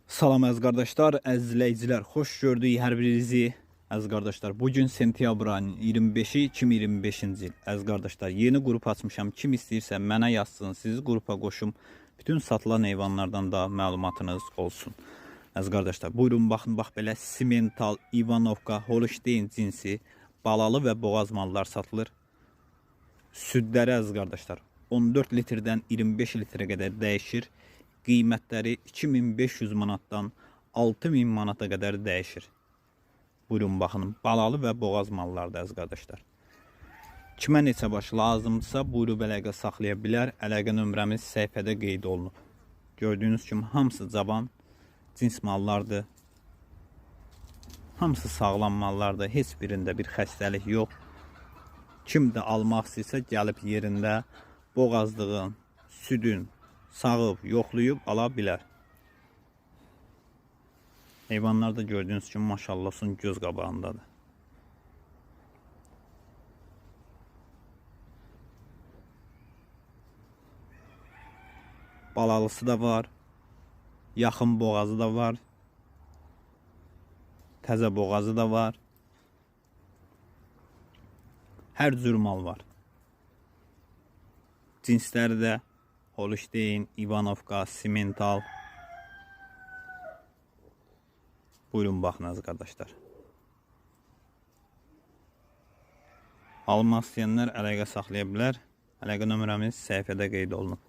Salam əziz qardaşlar, əziz izləyicilər, xoş gördük hər birinizi. Əziz qardaşlar, bu gün sentyabr ayının 25-i 2025-ci il. Əziz qardaşlar, yeni qrup açmışam. Kim istəyirsə mənə yazsın, sizi qrupa qoşum. Bütün satılan heyvanlardan da məlumatınız olsun. Əziz qardaşlar, buyurun baxın, bax belə simental, İvanovka, Holstein cinsi balalı və boğaz mallar satılır. Südləri əziz qardaşlar 14 litrdən 25 litrə qədər dəyişir. Qiymətləri 2500 manatdan 6000 manata qədər dəyişir. Buyurun baxın, balalı və boğaz mallardır əziz qardaşlar. Kimə neçə baş lazımdırsa buyurub əlaqə saxlaya bilər. Əlaqə nömrəmiz səhifədə qeyd olunub. Gördüyünüz kimi hamısı cavan cins mallardır. Hamısı sağlam mallardır. Heç birində bir xəstəlik yox. Kim də almaq istəyirsə gəlib yerində boğazlığın, südün sağıb, yoxlayıb ala bilər. Heyvanlar da gördüyünüz kimi maşallah olsun göz qabağındadır. Balalısı da var. Yaxın boğazı da var. Təzə boğazı da var. Hər cür mal var. Cinsləri də Holstein, İvanovka, Simental. Buyurun baxın əziz qardaşlar. Almaq istəyənlər əlaqə saxlaya bilər. Əlaqə nömrəmiz səhifədə qeyd olunub.